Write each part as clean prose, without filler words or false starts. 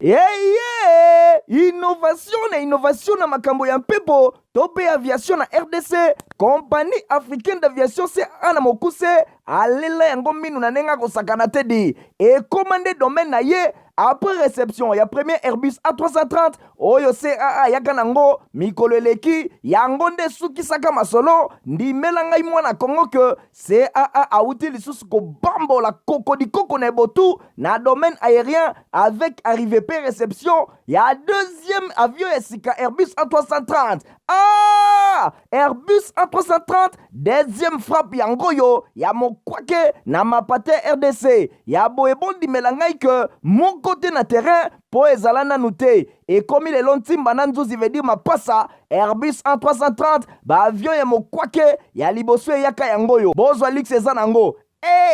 Eye! Innovation na innovation na makambo ya mpepo to mpe aviation na rdc, Compagnie africaine d'aviation CAA na mokuse, alela yango minu na ndenge akosakana te di. Ekoma nde domaine na ye après reception ya premier Airbus A330 oyo CAA ayaka nango mikolo eleki, yango nde esukisaka masolo. Ndimela ngai mwana Congo que CAA awuti lisusu kobambola kokodikoko na ebotu na domaine aérien avec arrivée pe réception ya deuxième avion ya sika Airbus A330. Ah! Airbus A330 deuxième frappe yango oyo ya mokwake na mapate RDC ya boye. Bondimela ngai ke moko te na terrain mpo ezala nanu te. Ekomi lelo ntimba na nzuzi, veut dire mapasa. Airbus A330, baavion ya mokwake ya liboso eyaka yango oyo. Bozwa luxe eza nango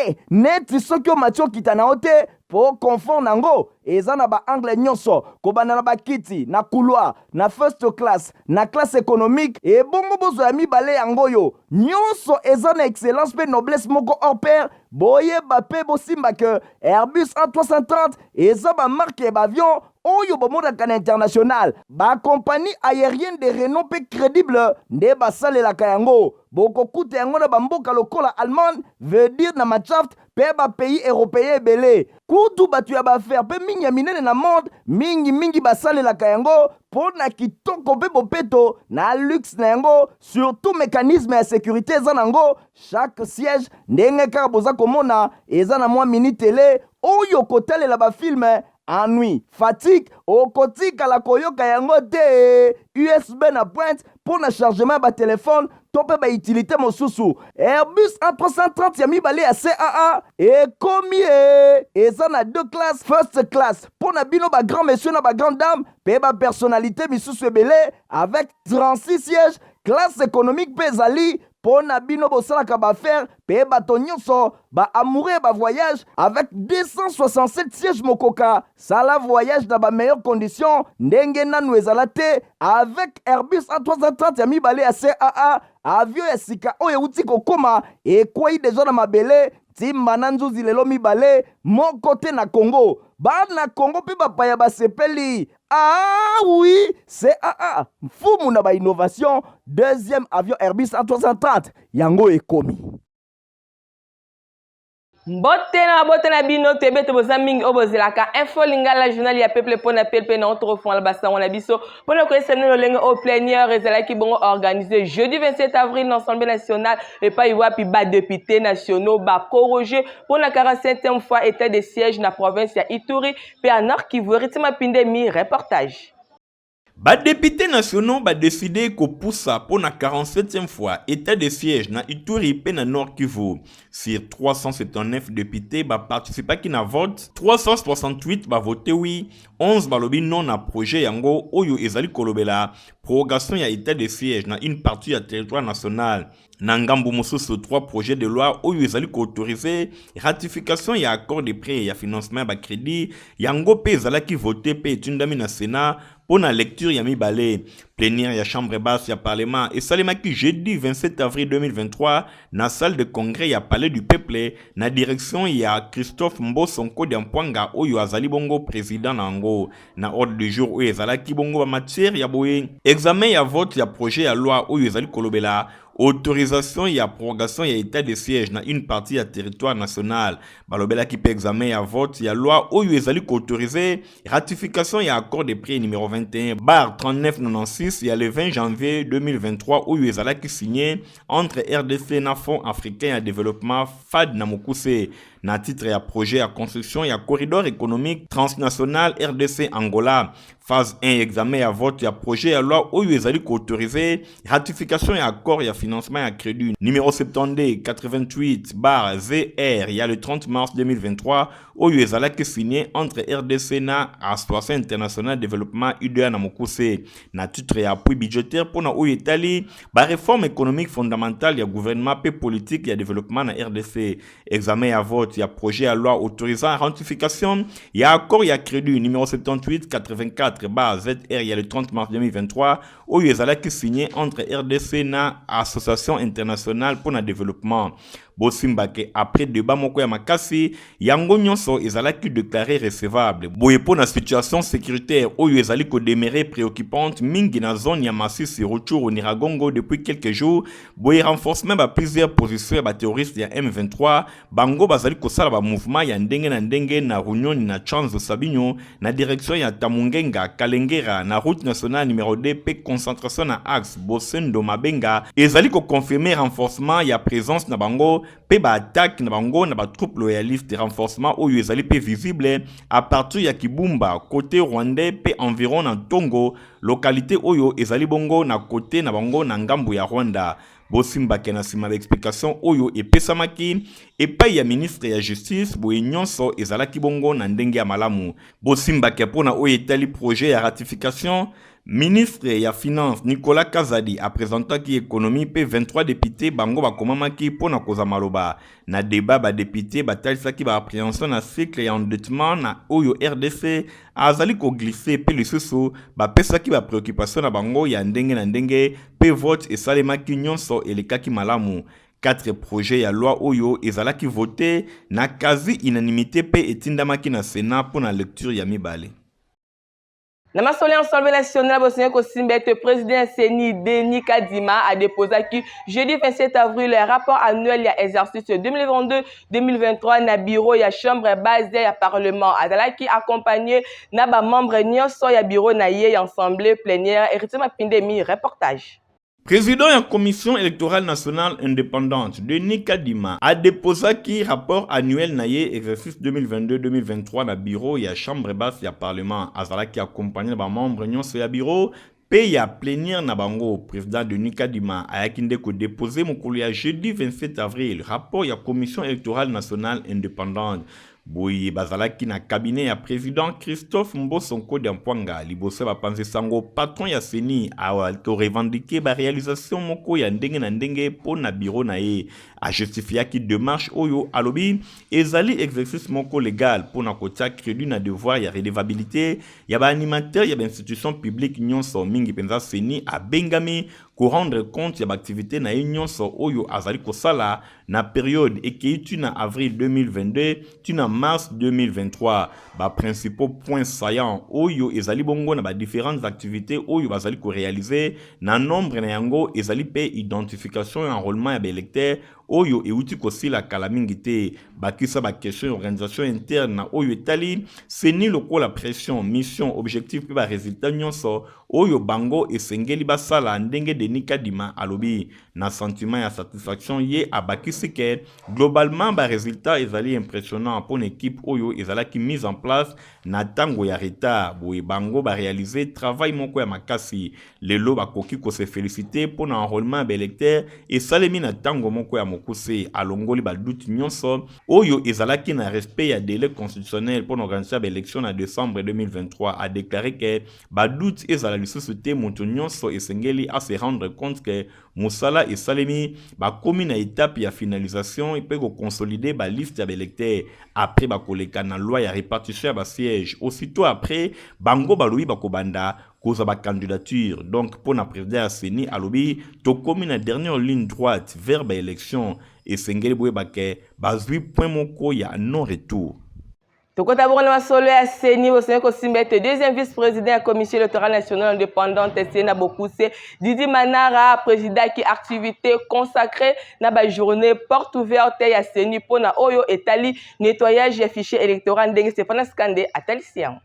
e neti soki omati okita na yo te, mpo confort nango eza na baangle nyonso, kobanda na bakiti na couloir, na first class, na classe économique. Ebongo bozwa ya mibale yango oyo, nyonso eza na excellence mpe noblesse moko hors pair. Boyeba mpe bosimba ke Airbus A330 eza bamarque ya baavion oyo bomonaka na international. Bacompagnie aérienne de renom mpe crédible nde basalelaka yango. Bokokuta yango na bamboka lokola Allemagne, veut dire na Mannschaft, mpe bapays européen ebele. Kutu bato ya baaffaire mpe mingi ya minene na monde mingimingi basalelaka yango mpo na kitoko mpe bopeto na luxe na yango. Surtout mécanisme ya sécurité eza nango. Chaque siège, ndenge kaka boza komona, eza na mwa mini télé oyo kotalela bafilme. Ennui, fatigue, okotikala koyoka yango te. USB na pointe mpo na chargement ya batelefone to mpe bautilité mosusu. Airbus A330 ya mibale ya CAA ekomi e eza na deux classes: first class mpo na bino bagrand monsieur na bagrand dame mpe bapersonnalité misusu ebele avec 36 sièges. Classe économique mpe ezali mpo na bino bosalaka baaffaire mpe bato nyonso baamoureux ya bavoyage avec 267 sièges. Mokoka sala voyage na bameilleure condition ndenge nanu ezala te avec Airbus A330 ya mibale ya CAA. Avion ya sika oyo euti kokóma, ekwei deja na mabele, ntimba na nzuzi lelo mibale moko te na Congo. Bana Congo mpe bapaya basepeli. Ah oui, CAA, mfumu na bainnovation, deuxième avion Airbus A330 yango ekomi. Mbote na babote na bino. Toyebi ete boza mingi oyo bozelaka Info Lingala, journal ya peuple mpo na peuple. Na otokofongola basango na biso mpona koyesa bino lolenge oyo plénière ezalaki bongo organisé jeudi 27 avril na Assemblée nationale, epai wapi badéputé nationaux baproroger mpona 47e fois état de siège na province ya Ituri mpe ya Nord Kivu. Héritier Mapindemi, reportage. Badéputé nationaux badécider kopusa mpo na 47e fois état de siège na Ituri mpe na Nord Kivu. Sur 379 députés baparticipaki na vote, 368 bavote oui, 11 balobi non na projet yango oyo ezali kolobela prorogation ya état de siège na une partie ya territoire national. Na ngambu mosusu, trois projets de loi oyo ezali koautoriser ratification ya accord de prêt ya financement ya bacrédit, yango mpe ezalaki vote mpe etindami na Sénat mpo na lecture ya mibale. Plénière ya chambre basse ya parlement esalemaki jeudi 27 avril 2023 na salle de congrès ya Palais du Peuple, na direction ya Christophe Mboso Nkodia Mpwanga oyo azali bongo président na yango. Na ordre du jour oyo ezalaki bongo bamatière ya boye: examen ya vote ya projet ya loi oyo ezali kolobela autorisation ya prorogation ya état de siège na une partie ya territoire national. Balobelaki mpe examen ya vote ya loi oyo ezali koautoriser ratification ya accord de prêt numéro 21/3996 ya le 20 janvier 2023 oyo ezalaki signé entre RDC na Fonds africain ya développement, FAD na mokuse, na titre ya projet ya construction ya corridor économique transnational RDC Angola phase 1. Examen ya vote ya projet ya loi oyo ezali koautoriser ratification ya accord ya financement ya crédit numéro 72 88/ZR ya le 30 mars 2023 oyo ezalaki signé entre RDC na Association internationale de développement, IDA na mokuse, na titre ya appui budgétaire mpona oyo etali baréforme économique fondamentale ya gouvernement mpe politique ya développement na RDC. Examen ya vote ya projet ya loi autorisant ratification ya accord ya crédit numéro 78 84/ZR ya le 30 mars 2023 oyo ezalaki signé entre RDC na Association internationale pour le développement. Bosimba ke après debat moko ya makasi, yango nyonso ezalaki declare recevable. Boye mpo na situation securitaire oyo ezali ko demeurer preoccupante mingi na zone ya Masisi, Rutshuru, Nyiragongo depuis quelques jours, boye renforcement ba plusieurs positions ya ba terroristes ya M23, bango bazali kosala ba mouvements ya ndenge na ndenge na Runyoni na Tshanzu Sabinyo na direction ya Tamungenga, Kalengera na route nationale numero 2 mpe concentration na axe Bosendo Mabenga ezali ko confirmer renforcement ya presence na bango mpe ba attaques na bango na ba troupes loyalistes. Renforcement oyo ezali mpe visible à partir ya Kibumba côté rwandais mpe environ na Ntongo, localité oyo ezali bongo na côté na bango na ngambo ya Rwanda. Bosimbake na nsima baexplication oyo epesamaki epai ya ministre ya justice, boye nyonso ezalaki bongo na ndenge ya malamu. Bosimbake mpo na oyo etali projet ya ratification, ministre ya finance Nicolas Kazadi apresentaki économie mpe 23 députés bango bakomamaki mpo na kozwa maloba na débat. Badéputés batalisaki baappréhension na cycle ya endettement na oyo RDC azali koglisser, mpe lisusu bapesaki bapréoccupation na bango ya ndenge na ndenge, mpe vote esalemaki, nyonso elekaki malamu. 4 projets ya loi oyo ezalaki voté na quasi unanimité mpe etindamaki na Sénat mpo na lecture ya mibale. Na masolo ya Assemblée nationale, bosengeli kosimba ete président ya CENI, Denis Kadima, adéposaki jeudi 27 avril rapport annuel ya exercice 2022-2023 na bureau ya chambre basse ya parlement. Azalaki accompagné na bamembre nyonso ya bureau na ye ya assemblée plénière. Héritier Mapindemi, reportage. Président ya Commission électorale nationale indépendante, Denis Kadima, adéposaki rapport annuel na ye exercice 2022-2023 na bureau ya chambre basse ya parlement. Azalaki accompagné na bamembre nyonso ya bureau mpe ya plénière na bango. Président Denis Kadima ayaki nde kodéposer mokolo ya jeudi 27 avril rapport ya Commission électorale nationale indépendante. Boye bazalaki na cabinet ya président Christophe Mboso Nkodia Mpwanga. Liboso ya bapanzi sango, patron ya CENI akorevendiquer baréalisation moko ya ndenge na ndenge mpo na bureau na ye. Ajustifiaki démarche oyo, alobi ezali exercice moko légal mpo na kotia crédit na devoir ya redevabilité ya baanimateur ya bainstitution publique nyonso, mingi mpenza CENI abengami korendre compte ya baaktivité na ye nyonso oyo azali kosala na période ekei ti na avril 2022 ti na mars 2023. Baprincipaux points saillants oyo ezali bongo na badifférentes activités oyo bazali koréaliser na nombre na yango ezali mpe identification ya enrôlement ya baélecteur oyo euti kosila kala mingi te, bakisa baquestion ya organisation interne na oyo etali CENI lokola pression, mission, objectif mpe baresultat nyonso oyo bango esengeli basala. Ndenge Denis Kadima alobi na sentiment ya satisfaction, ye abakisi ke globalement baresultat ezali impressionnant mpo na équipe oyo ezalaki mise en place na ntango ya retard. Boye bango baréaliser travail moko ya makasi. Lelo bakoki kose féliciter mpo na enrôlement ya baélecteur esalemi na ntango moko ya mokuse. Alongoli badoute nyonso oyo ezalaki na respect ya délai constitutionnel mpo na organisation ya baélection na décembre 2023. Adéclaré ke badoute ezala lisusu te, moto nyonso esengeli ase rendre compte ke mosala esalemi, bakomi na étape ya finalisation mpe koconsolider baliste ya baélecteur. Après bakoleka na loi ya répartition ya basiège. Aussitôt après, bango balobi bakobanda kozwa bacandidature. Donc mpo na président ya CENI, alobi tokomi na dernière ligne droite vers baélection. Esengeli boyeba ke bazwi point moko ya non retour. Tokota bongo na masolo ya CENI. Bosengeli kosimba ete deuxième vice-président ya Commission électorale nationale indépendante, CENI na bokuse, Didi Manara, présidaki activité consacrée na bajournée porte ouverte ya CENI mpona oyo etali nettoyage ya fichier électoral, ndenge Stefana Skande atalisi yango.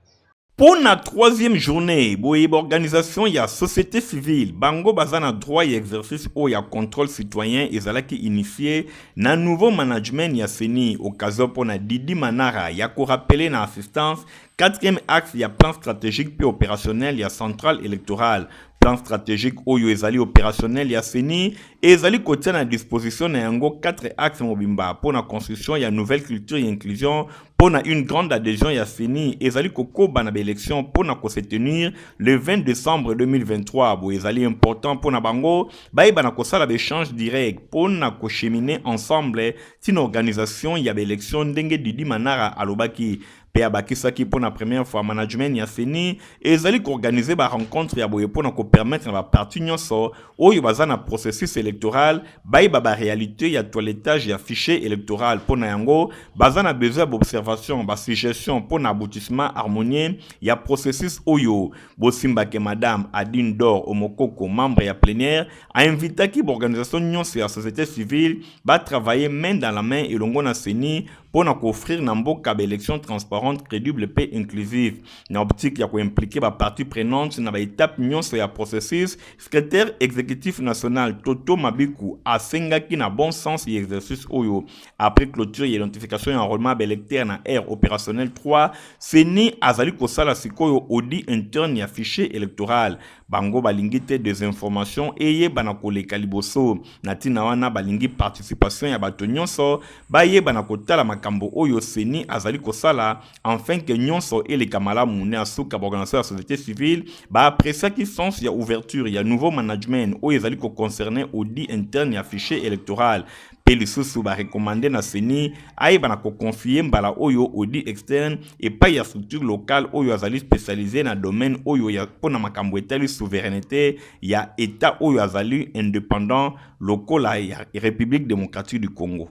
Mpo na troisième journée boye, baorganisation ya société civile bango baza na droit ya exercice oyo ya contrôle citoyen ezalaki initié na nouveau management ya CENI. Occasion mpo na Didi Manara ya korappeler na assistance quatrième axe ya plan stratégique mpe opérationnel ya centrale électorale. Plan stratégique oyo ezali opérationnel ya CENI ezali kotia na disposition na yango 4 axes mobimba mpo na construction ya nouvelle culture ya inclusion, mpo na une grande adhésion ya CENI ezali kokoba na baélection mpo na kose tenir le 20 décembre 2023. Boye ezali important mpo na bango bayeba na kosala baéchange direct mpo na kocheminer ensemble ntina organisation ya baélection, ndenge Didi Manara alobaki. Mpe abakisaki mpo na première fois management ya CENI ezali koorganize ba rencontre ya boye mpo na kopermettre na baparti nyonso oyo baza na processus électoral bayeba ba réalité ya toilettage ya fichier électoral. Mpo na yango baza na besoin ya baobservation, basuggestion mpo na aboutissement harmonieux ya processus oyo. Bosimbake madame Adine Dor Omokoko, membre ya plénière, ainvitaki baorganisation nyonso ya société civile batravailler main dans la main elongo na CENI mpo na koofrir na mboka baélection transparente, crédible mpe inclusive. Na optique ya koimpliquer bapartie prenante na baétape nyonso ya processus, secrétaire exécutif national Toto Mabiku asengaki na bon sens ya exercice oyo. Après clôture ya identification ya enrôlement ya baélecteur na aire opérationnelle 3, CENI azali kosala sikoyo audit interne ya fichier électoral. Bango balingi te désinformation eyebana koleka liboso. Na ntina wana balingi participation ya bato nyonso bayeba kotala makambo oyo CENI azali kosala afin ke nyonso eleka malamu. Ne asuka, baorganisation ya société civile baappréciaki sens ya ouverture ya nouveau management oyo ezali koconcerne audit interne ya fichier électoral. Mpe lisusu barekomande na CENI ayeba na koconfier mbala oyo audit externe epai ya structure locale oyo azali spécialisé na domaine oyo ya mpo na makambo etali souveraineté ya état oyo azali indépendant lokola ya République démocratique du Congo.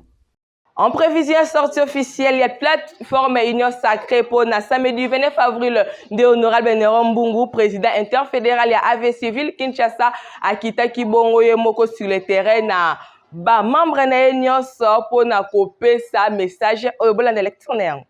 En prévision sortie officielle, il y a plateforme Union Sacrée pour na samedi 29 avril de honorable Néron Mbungu, président interfédéral ya AVC Ville Kinshasa, akitaki bongo ye moko sur le terrain na ba membre na ye nyonso mpona kopesa message oyo. Bolanda lecture na yango.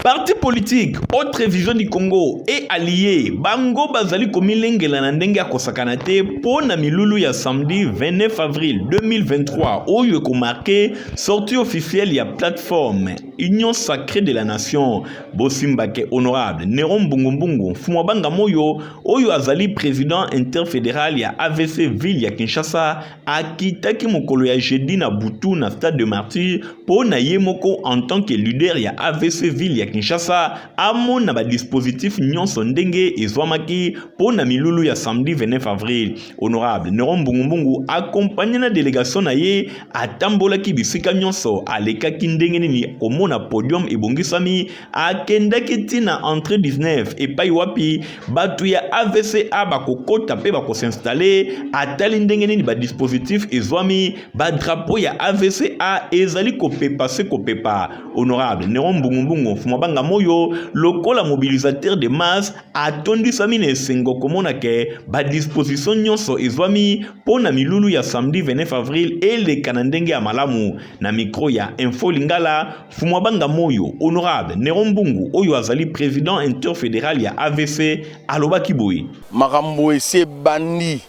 Parti politique Autre Vision du Congo et allié, bango bazali komilengela na ndenge ya kosakana te mpo na milulu ya samedi 29 avril 2023 oyo ekomarquer sortie officielle ya plateforme Union Sacrée de la Nation. Bosimbake honorable Néron Mbungumbungu Mfumu Banga Moyo, oyo azali président interfédéral ya AVC ville ya Kinshasa, akitaki mokolo ya jeudi na butu na stade de Martyr mpo na ye moko en tant que leader ya AVC ville ya Kinshasa amona badispositif nyonso ndenge ezwamaki mpo na milulu ya samedi 29 avril. Honorable Néron Mbungumbungu, accompagné na délégation na ye, atambolaki bisika nyonso, alekaki ndenge nini komona podium ebongisami, akendaki ntina entrée 19 epai wapi bato ya AVCA bakokota mpe bakosinstaller. Atali ndenge nini badispositif ezwami, badrapeau ya AVCA ezali kopepa se kopepa. Honorable Néron Mbungumbungu Mfuma Banga Moyo, lokola mobilisateur de masse, atondisami na esengo komona ke badisposition nyonso ezwami mpo na milulu ya samedi 29 avril eleka na ndenge ya malamu. Na micro ya Info Lingala, Mfuma Banga Moyo, honorable Néron Mbungu, oyo azali président interfédéral ya AVC, alobaki boye: Makambo esi ebandi.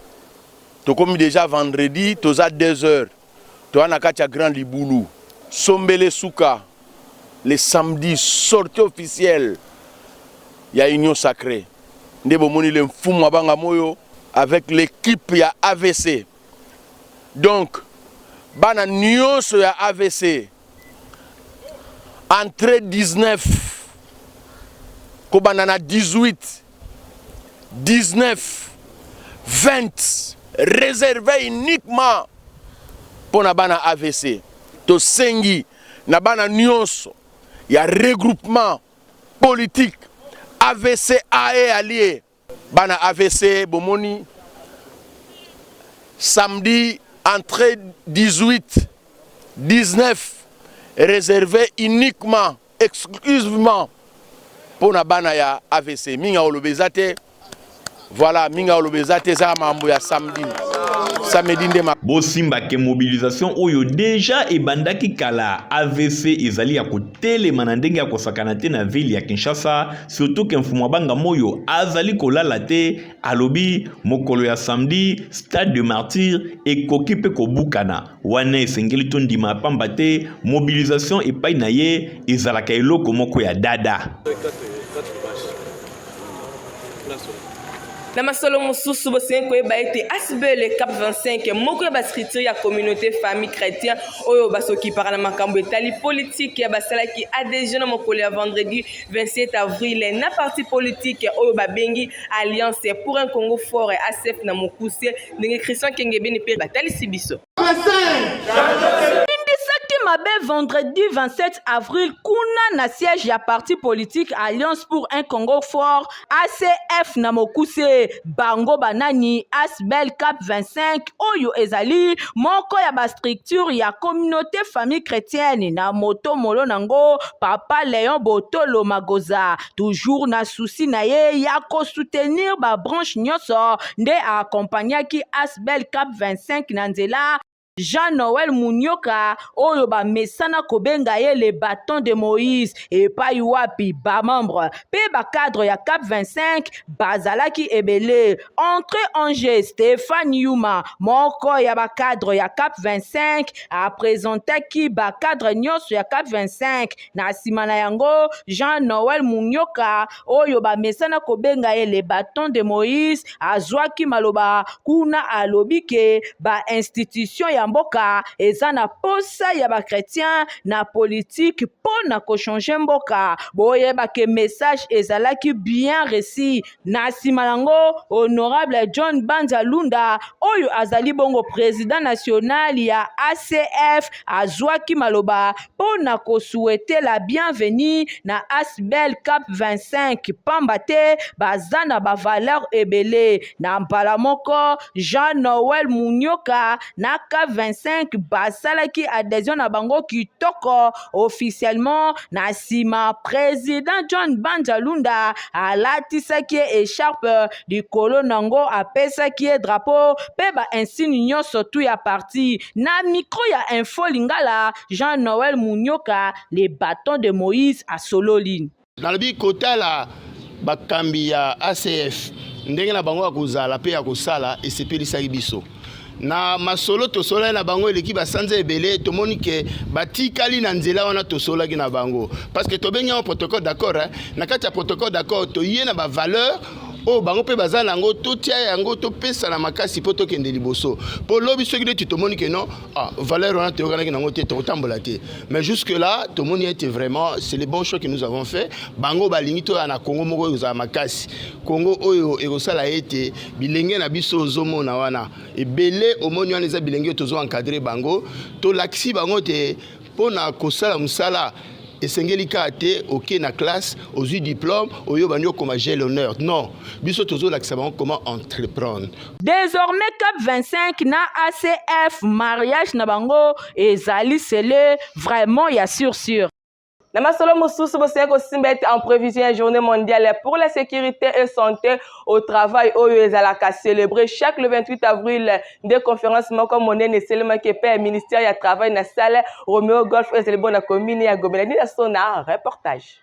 Tokomi déjà vendredi, toza 2 heures, toza na kati ya grand libulu sombele suka. Le samedi, sortie officielle ya Union Sacrée. Nde bomoni le Mfumu Abanga Moyo avec l'équipe ya AVC. Donc bana nyonso ya AVC, entrée 19, kobanda na 18, 19, 20, réservé uniquement mpo na bana AVC. Tosengi na bana nyonso ya regroupement politique AVC et allié, bana AVC, bomoni samedi, entrée 18, 19, réservé uniquement, exclusivement mpo na bana ya AVC. Mingi oloba eza te. Voilà, mingi oloba eza te. Eza makambo ya samedi, samedi nde. Bosimbake mobilisation oyo deja ebandaki kala. AVC ezali ya kotelema na ndenge ya kosakana te na ville ya Kinshasa, surtout ke Mfumu Abanga Moyo azali kolala te. Alobi mokolo ya samedi, stade de Martyr ekoki mpe kobukana. Wana esengeli tondima, pamba te mobilisation epai na ye ezalaka eloko moko ya dada. Na masolo mosusu, bosengi koyeba ete ASBL Cap 25, moko ya bastructure ya communauté famille chrétien oyo basokipaka na makambo etali politike, basalaki adhésion na mokolo ya vendredi 27 avril na parti politique oyo babengi Alliance pour un Congo fort, ACF na mokuse, ndenge Christian Kengebeni mpe batalisi biso. Lindisaki. mabe vendredi 27 avril kuna na siège ya parti politique Alliance pour un Congo fort ACF na mokuse. Bango banani? Asbel Cap 25 oyo ezali moko ya bastructure ya communauté famille chrétienne na moto molo nango Papa Léon Botolo Magoza, toujours na souci na ye ya kosoutenir babranche nyonso, nde aakompagnaki Asbel Cap 25 na nzela Jean-Noël Munyoka oyo bamesana kobenga ye le bâton de Moïse, epai wapi bamembre mpe bacadre ya Cap 25 bazalaki ebele. Entrée en jeu, Stéphane Yuma, moko ya bacadre ya Cap 25, apresentaki bacadre nyonso ya Cap 25. Na nsima na yango, Jean-Noël Munyoka oyo bamesana kobenga ye le bâton de Moïse azwaki maloba. Kuna alobi ke bainstitution ya mboka eza na posa ya bachrétien na politike mpo na kochanger mboka. Boyebake message ezalaki bien reçu. Na nsima yango, honorable John Banza Lunda oyo azali bongo président national ya ACF azwaki maloba mpo na kosouhaiter la bienvenue na Asbel Cap 25, pamba te baza na bavaleur ebele. Na mbala moko, Jean Noël Munyoka na Cap 25 basalaki adhésion na bango kitoko officiellement. Na nsima, président John Banza Lunda alatisaki ye écharpe, likolo nango apesaki ye drapeau mpe bainsigne nyonso tu ya parti. Na micro ya Info Lingala, Jean Noël Munyoka, le bâton de Moïse, asololi. Nalobi kotala bakambi ya ACF, ndenge na bango ya kozala mpe ya kosala esepelisaki biso. Na masolo tosolaki na bango eleki basanza ebele, tomoni ke batikali na nzela wana tosolaki na bango, parce que tobengi yango protocole d'accord, hein? Na kati ya protocole d'accord, toye na bavaleur oyo bango mpe baza na yango, totia yango, topesana makasi mpo tokende liboso. Mpo lobi soki neti tomoni ke non, ah, valeur wana toyokanaki nango te, tokotambola te. Mais jusque là tomoni ete vraiment c'est le bon choix que nous avons fait. Bango balingi toya na Congo moko oyo ekozala makasi, Congo oyo ekosala ete bilenge na biso ozomona wana ebele, omoni wana eza bilenge oyo tozo encadrer bango, tolakisi bango te mpo na kosala mosala esengeli kaka te oke na classe, ozwi diplôme, oyo bandi okoma j'ai l'honneur. Non, biso tozolakisa bango comment entreprendre. Désormais Cap 25 na ACF, mariage na bango ezali scellé vraiment ya sûr sûr. Na masolo mosusu, bosengeli kosimba ete en prévision ya Journée mondiale pour la sécurité et santé au travail oyo ezalaka célébré chaque le 28 avril, nde conférence moko monene esalemaki epai ya ministère ya Travail na salle Romeo Golf oyo ezali bo na commune ya Gombe. Nina Sona, reportage.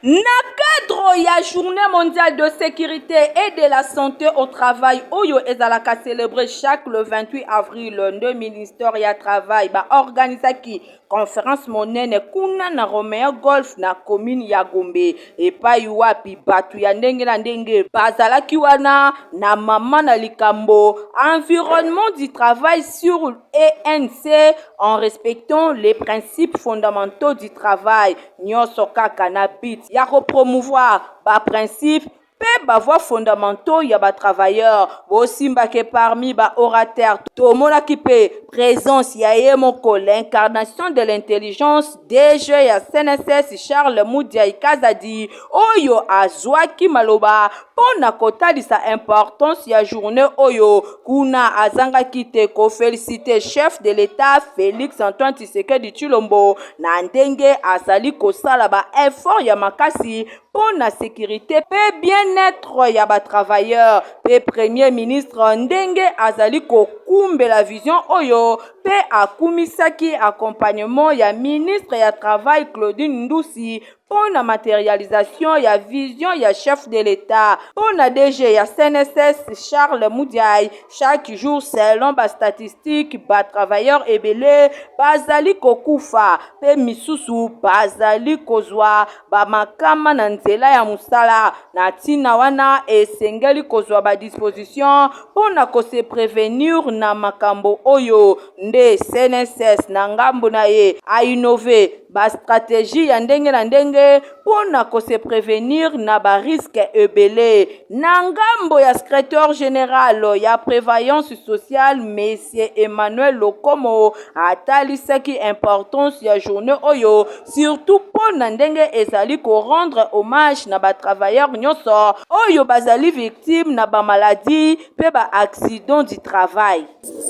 Na cadre ya Journée mondiale de sécurité et de la santé au travail oyo ezalaka célébré chaque le 28 avril, nde ministère ya Travail baorganizaki conférence monene kuna na Romeo Golf na commune ya Gombe, epai wapi bato ya ndenge na ndenge bazalaki wana. Na mama na likambo "Environnement du travail sur ENC en respectant les principes fondamentaux du travail", nyonso kaka na but ya kopromouvoir baprincipe mpe bavoies fondamentaux ya batravailleur. Bosimbake parmi baorateur, tomonaki mpe présence ya ye moko, l'incarnation de l'intelligence, DG ya CNSS Charles Mudiai Kazadi, oyo azwaki maloba mpo na kotalisa importance ya journée oyo. Kuna azangaki te koféliciter chef de l'État Félix Antoine Tshisekedi Tshilombo na ndenge azali kosala baeffort ya makasi mpo na sécurité mpe bien-être ya batravailleur, mpe premier ministre ndenge azali kokumbela vision oyo, mpe akumisaki accompagnement ya ministre ya Travail Claudine Ndusi mpo na matérialisation ya vision ya chef de l'État. Mpo na DG ya CNSS Charles Mudiai, chaque jour, selon bastatistique, batravailleur ebele bazali kokufa mpe misusu bazali kozwa bamakama na nzela ya mosala. Na ntina wana, esengeli kozwa badisposition mpo na kose prévenir na makambo oyo. Nde CNSS na ngambo na ye ainnover bastratégie ya ndenge na ndenge. te mpo na ko se prevenir na ba risques ebele. Na ngambo ya secretaire general ya Prevoyance sociale, Monsieur Emmanuel Lokomo, atalisaki importance ya journee oyo surtout mpo na ndenge ezali ko rendre hommage na ba travailleurs nyonso oyo bazali victimes na ba maladies mpe ba accidents du travail.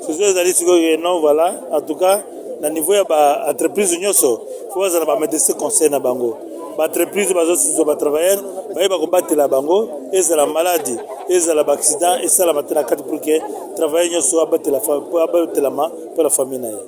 Soso ezali sikoyo non voilà en tout cas na niveau ya ba entreprise nyonso fo bazala ba médecin conseil na bango ba entreprise bazosuzwa ba travailleur bayeba kobatela bango ezala maladi ezala ba accident esalama te na kati pour que travailleur nyonso abatelama mpo na famille na ye.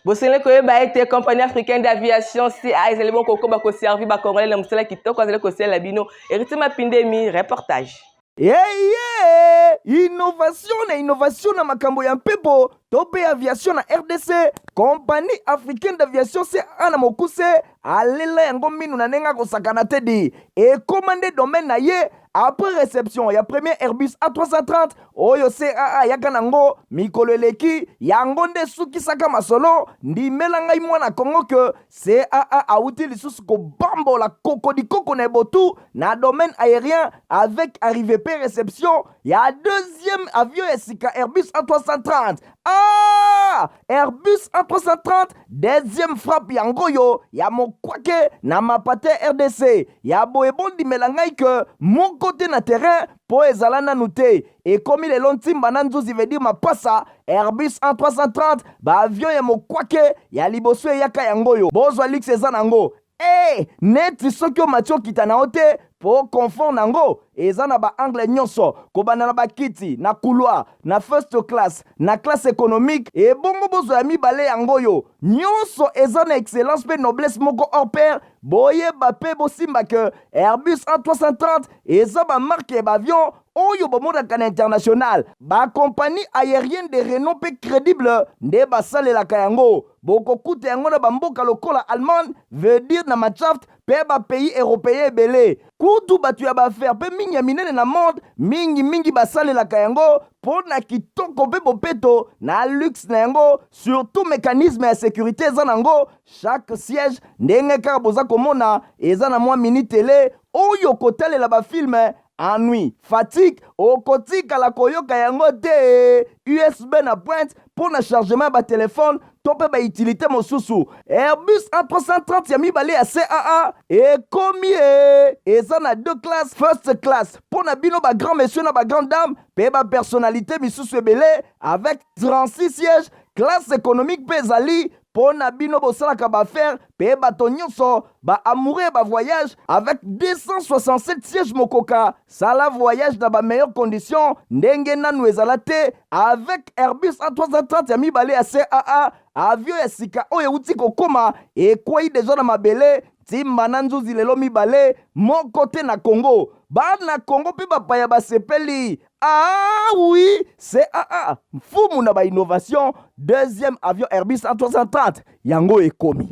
Bosengeli koyeba ete compagnie africaine d'aviation CA ezali bongo kokoba koservi bacongolais na mosala kitoko azali kosalela bino. Héritier Mapindemi, reportage. Eye innovation na innovation na makambo ya mpepo to mpe aviation na RDC, Compagnie africaine d'aviation CAA na mokuse alela yango minu na ndenge akosakana te di ekoma nde domaine na ye après réception ya premier Airbus A330 oyo CAA ayaka nango mikolo eleki. Yango nde esukisaka masolo. Ndimela ngai mwana Kongo ke CAA awuti lisusu kobambola kokodikoko na ebotu na domaine aérien avec arrivée pe réception ya deuxième avion ya sika Airbus A330. Ah! Airbus A330 deuxième frappe yango oyo ya mokwake na mapate RDC ya boye. Bondimela ngai ke moko te na terrain mpo ezala nanu te. Ekomi lelo ntimba na nzuzi veut dire mapasa. Airbus A330, baavion ya mokwake ya liboso eyaka yango oyo. Bozwa luxe eza nango e neti soki omati okita na yo te mpo confort nango eza na baangle nyonso, kobanda na bakiti na couloir, na first class, na classe économique. Ebongo bozwa ya mibale yango oyo nyonso eza na excellence mpe noblesse moko hors pair. Boyeba mpe bosimba ke Airbus A330 eza bamarque ya baavion oyo bomonaka na international. Bacompagnie aérienne de renom mpe crédible nde basalelaka yango. Bokokuta yango na bamboka lokola Allemagne, veut dire na Mannschaft, mpe bapays européen ebele. Kutu bato ya baaffaire mpe mingi ya minene na monde mingimingi basalelaka yango mpo na kitoko mpe bopeto na luxe na yango, surtout mécanisme ya sécurité eza nango. Chaque siège, ndenge kaka boza komona, eza na mwa mini télé oyo kotalela bafilme. Ennui, fatigue okotikala koyoka yango te. USB na pointe mpo na chargement ya batelefone to mpe bautilité mosusu. Airbus A330 ya mibale ya CAA ekomi e eza na deux classes: first class mpo na bino bagrand monsieur na bagrand dame mpe bapersonnalité misusu ebele avec 36 sièges. Classe économique mpe ezali mpo na bino bosalaka baaffaire mpe bato nyonso baamoureux ya bavoyage avec 267 sièges. Mokoka sala voyage na bameilleure condition ndenge nanu ezala te avec Airbus A330 ya mibale ya CAA. Avion ya sika oyo euti kokóma, ekwei deja na mabele ntimba na nzuzi lelo mibale moko te na Congo. Bana Congo mpe bapaya basepeli. Ah oui, CAA mfumu na bainnovation, deuxième avion Airbus A330 yango ekomi.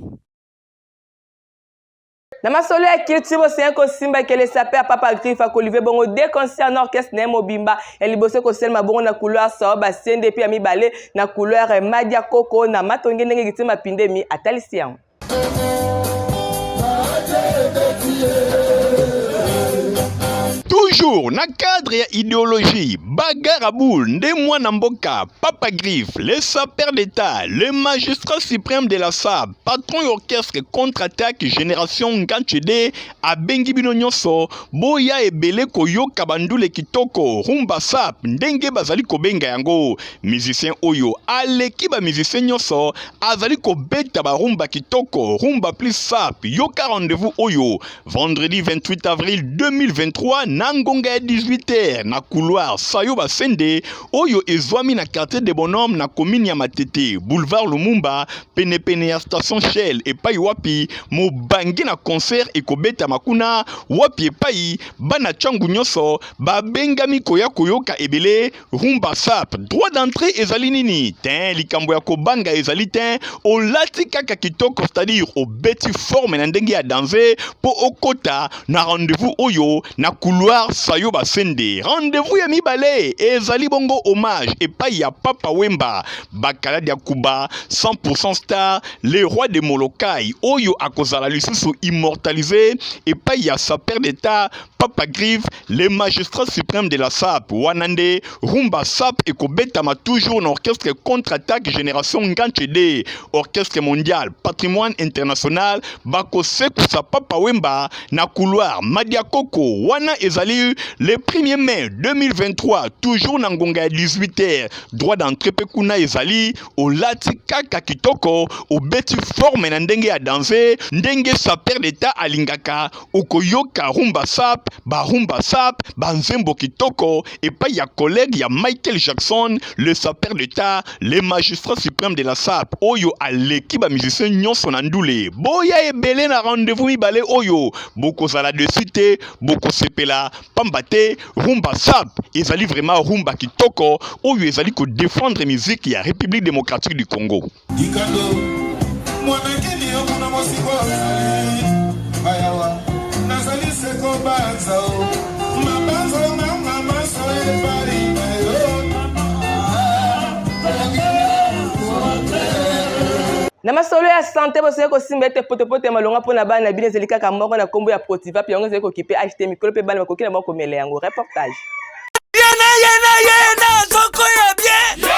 Na masolo ya culture, bosengi kosimba ke le sapeur Papa Griffe akolivrer bongo deux concert na orchestre na ye mobimba. Ya liboso ekosalema bongo na couloir Sao Basende, mpe ya mibale na couloir Madia Koko na Matonge, ndenge Gitima Mapindemi atalisi yango. Toujours na cadre ya idéologie bagarre à boule nde mwana mboka Papa Griffe, le sapeur d'État, le magistrat suprême de la SAB, patron ya orchestre Contre-Attaque Génération Nganchede, abengi bino nyonso boya ebele koyoka bandule kitoko, rumba sap ndenge bazali kobenga yango. Musicien oyo aleki bamusicien nyonso, azali kobeta barumba kitoko, rumba plus sap. Yoka rendez-vous oyo vendredi 28 avril 2023 na ngonga ya 18h na couloir Sayo Basende oyo ezwami na quartier de Bonhomme na commune ya Matete, boulevard Lumumba, penepene ya station Shell, epai wapi mobange na concert ekobetama kuna, wapi epai bana ntango nyonso babengami koya koyoka ebele rumba sap. Droit d'entrée ezali nini te, likambo ya kobanga ezali te. Olati kaka kitoko, c'est-à-dire obeti forme na ndenge ya danger mpo okota na rendez-vous oyo na couloir. couloir Sayo Basende. Rendez-vous ya mibale ezali bongo hommage epai ya Papa Wemba, Bakala dia Kuba, 100% star, le roi de Molokai oyo akozala lisusu immortalisé epai ya sapeur d'État Papa Griffe, le magistrat suprême de la SAP. Wana nde rumba SAP ekobetama toujours na orchestre contre-attaque génération Nganche orchestre mondial patrimoine international bakosekusa Papa Wemba na couloir Madiakoko. Wana ezali le 1er mai 2023, toujours na ngonga ya 18h. Droit d'entrée pe kuna ezali, olati kaka kitoko, obeti forme na ndenge ya danse, ndenge sapeur d'État alingaka, okoyoka rumba sap, barumba sap, banzembo kitoko epai ya collègue ya Michael Jackson, le sapeur d'État, le magistrat suprême de la SAP oyo aleki bamusicien nyonso na ndule. Boya ebele na rendez-vous mibale oyo, bokozala dessus te, bokosepela pamba te rumba sap ezali vraiment rumba kitoko oyo ezali kodéfendre musique ya République démocratique du Congo. Dikando mwanakini yo kuna mosiko ozali bayawa nazali seko banza o mabanzo nanga maso epai na yo. Na masolo ya sante, bosengeli kosimba ete potopoto ya malonga mpona bana na bino ezali kaka moko na nkombo ya Protivap. Yango ezali kokipe ht mikolo mpe bana bakoki na bango komela yango. Reportage. Yena yena yena, azokoya bien.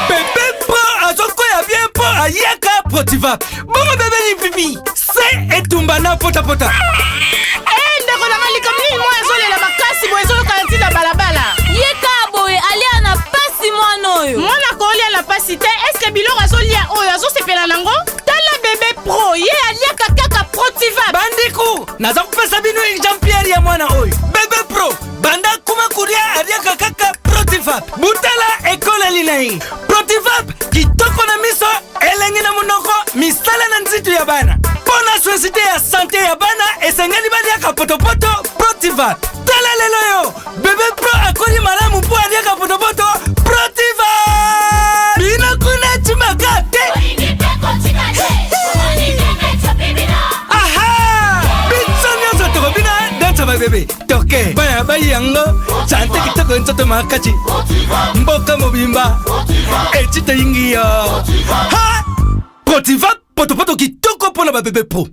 Bébé Pro azokoya bien mpo ayaka Protivap. Bongo bébé Lipipi se etumba na potapota. Eh, ndeko nanga, likambo nini? Mwa ezolela makasi boye, ezoyoka ntina balabala. Ye kaka boye alia na pasi, mwana oyo. Mwana kolia na pasi te. Eske biloko azolia oyo azosepela nango? Tala bébé Pro, ye aliaka kaka Protivap. Bandeko, naza kopesa bino exemplaire ya mwana oyo bébé Pro. Banda kuma kolia, aliaka kaka Protivap. Butala ekoleli na ye. Protivap kitoko na miso, elengi na monoko, misala na nzitu ya bana. Mpo na société ya santé ya bana, esengeli baliaka potopoto Protivap. Tala lelo yo bébé Pro akoli malamu mpo aliaka potopoto Protivap. Bino kuna timaka te. Aha, biso nyonso tokobina danse babébé toke bana bayi yango. Santé kitoko, nzoto makasi, mboka mobimba eti toyingi yo. Ha, Protiva, potopoto kitoko mpo na babébé Pro.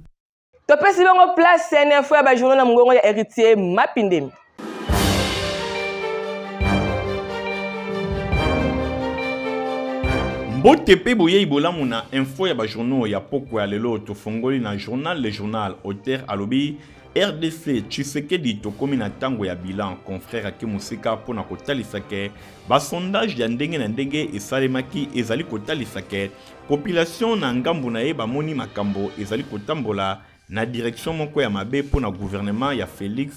Topesi bongo place na info ya bajournaux na mongongo ya Héritier Mapindemi. Mbote mpe boyei bolamu na info ya bajournaux ya pokwa ya lelo. Tofongoli na journal Le Journal. Auteur alobi: RDC, Tshisekedi, tokomi na ntango ya bilan. Confrère ake mosika mpona kotalisa ke basondage ya ndenge na ndenge esalemaki ezali kotalisa ke population na ngambu na ye bamoni makambo ezali kotambola na direction moko ya mabe mpona gouvernement ya Félix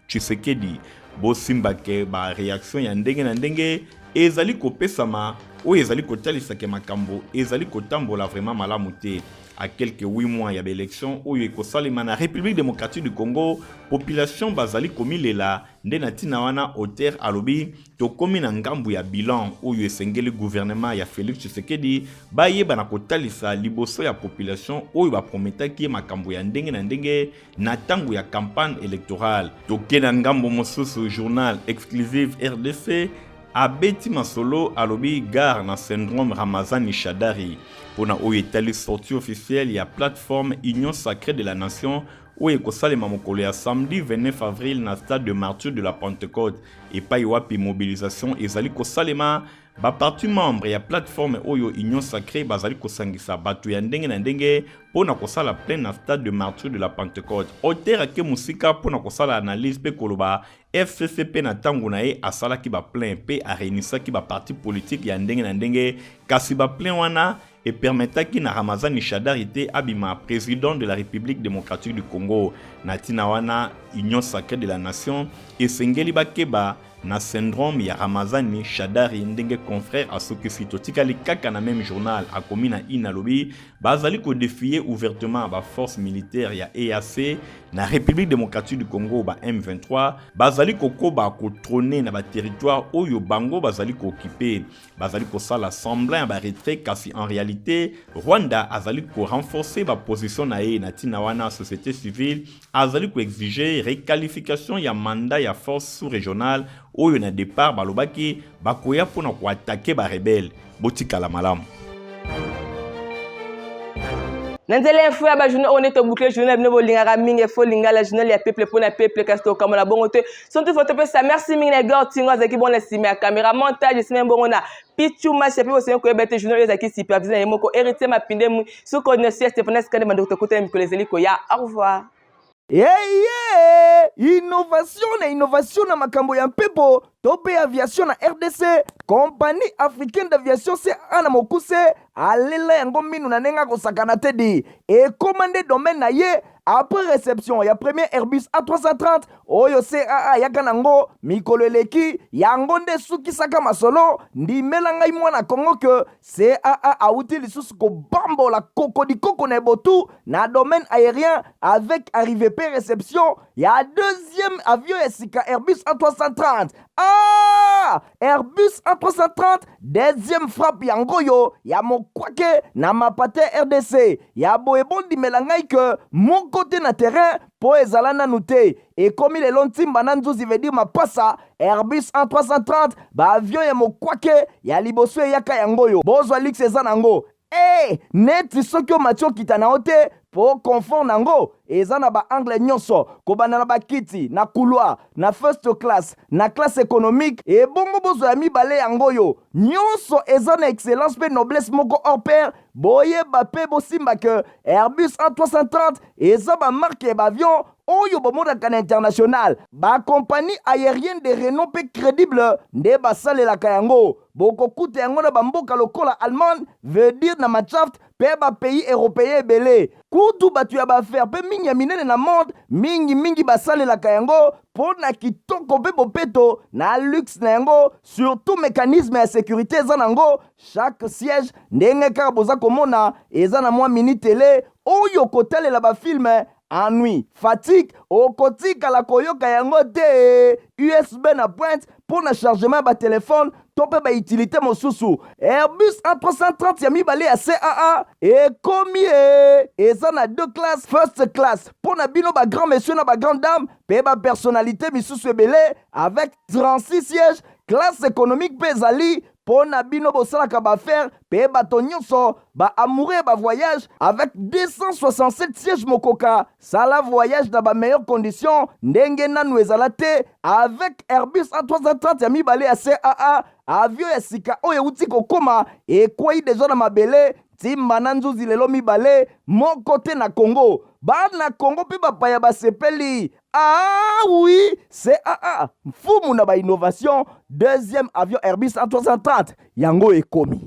Tshisekedi. Bosimba ke baréaction ya ndenge na ndenge ezali kopesama oyo ezali kotalisa ke makambo ezali kotambola vraiment malamu te. À quelques 8 mois ya baélection oyo ekosalema na République démocratique du Congo, population bazali komilela. Nde na ntina wana auteur alobi tokomi na ngambu ya bilan oyo esengeli gouvernement ya Félix Tshisekedi bayeba na kotalisa liboso ya population oyo baprometaki ye makambo ya ndenge na ndenge na ntango ya campagne électorale. Toke na ngambo mosusu, journal Exclusive RDC abeti masolo, alobi gare na syndrome Ramazani Shadari mpona oyo etali sortie officielle ya plateforme Union sacrée de la nation oyo ekosalema mokolo ya samedi 29 avril na stade de Martyr de la Pentecôte, epai wapi mobilisation ezali kosalema. Baparti membre ya plateforme oyo Union sacrée bazali kosangisa bato ya ndenge na ndenge mpo na kosala plein na stade de Martyr de la Pentecôte. Auteur ake mosika mpo na kosala analyse mpe koloba FCC mpe na ntango na ye asalaki baplein mpe aréunisaki baparti politique ya ndenge na ndenge, kasi baplein wana epermetaki na Ramazani Shadari te abima président de la République démocratique du Congo. Na ntina wana, Union sacrée de la nation esengeli bakeba. na syndrome ya Ramazani Shadary ndenge confrère asukisi. Totikali kaka na meme journal, akomi na ina alobi bazali ko defier ouvertement ba forces militaires ya EAC na République démocratique du Congo. Ba M23 bazali kokoba ko trôner na ba territoire oyo bango bazali ko occuper, bazali kosala semblant ya ba retrait, kasi en réalité Rwanda azali ko renforcer ba position na ye. Na ntina wana, société civile azali ko exiger requalification ya mandat ya force sous-régionale oyo na départ balobaki bakoya mpona ko attaquer ba rebelle. Botikala malamu. Na nzela info ya bajournal oyo nde toboucle journal bino bolingaka mingi, Info Lingala, journal ya peuple mpo na peuple. Kasi tokamona bongo te sans toutefois topesa merci mingi na Edgar Tingo, azalaki bongo na nsima ya caméra, montage esima bongo na Pichu Masha. Mpe bosengi koyeba ete journal oyo ezalaki supervisé na ye moko Héritier Mapindemu, sous coordination ya Stéphanas Kande. Bandeko, tokutana mikolo ezali koya. Au revoir. Eye innovation na innovation na makambo ya mpepo to mpe aviation na RDC, Compagnie africaine d'aviation, CAA na mokuse, alela yango minu na ndenge akosakana te di ekóma nde domaine na ye. Après réception ya premier Airbus A330 oyo CAA ayaka nango mikolo eleki, yango nde esukisaka masolo. Ndimela ngai mwana Kongo ke CAA awuti lisusu kobambola kokodikoko na ebotu na domaine aérien avec arrivée pe réception ya deuxième avion ya sika, Airbus A330. Ah, Airbus A330 deuxième frappe yango oyo ya mokwake na mapate RDC. Ya boye, bondimela ngai ke moko te na terrain mpo ezala nanu te. Ekomi lelo ntimba na nzuzi, veut dire mapasa. Airbus A330, baavion ya mokwake ya liboso eyaka yango oyo. Bozwa luxe eza nango e neti soki omati okita na yo te, mpo confort nango eza na baangle nyonso, kobanda na bakiti na couloir, na first class, na classe économique. Ebongo bozwa ya mibale yango oyo, nyonso eza na excellence mpe noblesse moko hors pair. Boyeba mpe bosimba ke Airbus A330 eza bamarque ya baavion oyo bomonaka na international. Bakompagnie aérienne de renom mpe crédible nde basalelaka yango. Bokokuta yango na bamboka lokola Allemagne, veut dire na Mannschaft, mpe bapays européen ebele. Kutu bato ya baaffaires mpe mingi ya minene na monde, mingimingi basalelaka yango mpo na kitoko mpe bopeto na luxe na yango. Surtout mécanisme ya sécurité eza nango. Chaque siège, ndenge kaka boza komona, eza na mwa mini télé oyo kotalela bafilme. Ennui, fatigue, okotikala koyoka yango te. USB na pointe mpo na chargement ya batelefone to mpe bautilité mosusu. Airbus A330 ya mibale ya CAA ekomi e eza na deux classes: first class mpo na bino bagrand monsieur na bagrand dame mpe bapersonnalité misusu ebele avec 36 sièges. Classe économique mpe ezali mpo na bino bosalaka baaffaires mpe bato nyonso baamoureux ya bavoyage avec 267 sièges. Mokoka sala voyage na bameilleures conditions ndenge nanu ezala te avec Airbus A330 ya mibale ya CAA. Avion ya sika oyo euti kokóma, ekwei deja na mabele ntimba na nzuzi lelo mibale, moko te na Congo. Bana Congo mpe bapaya basepeli. Ah oui, CAA, mfumu na bainnovation, deuxième avion Airbus A330 yango ekomi.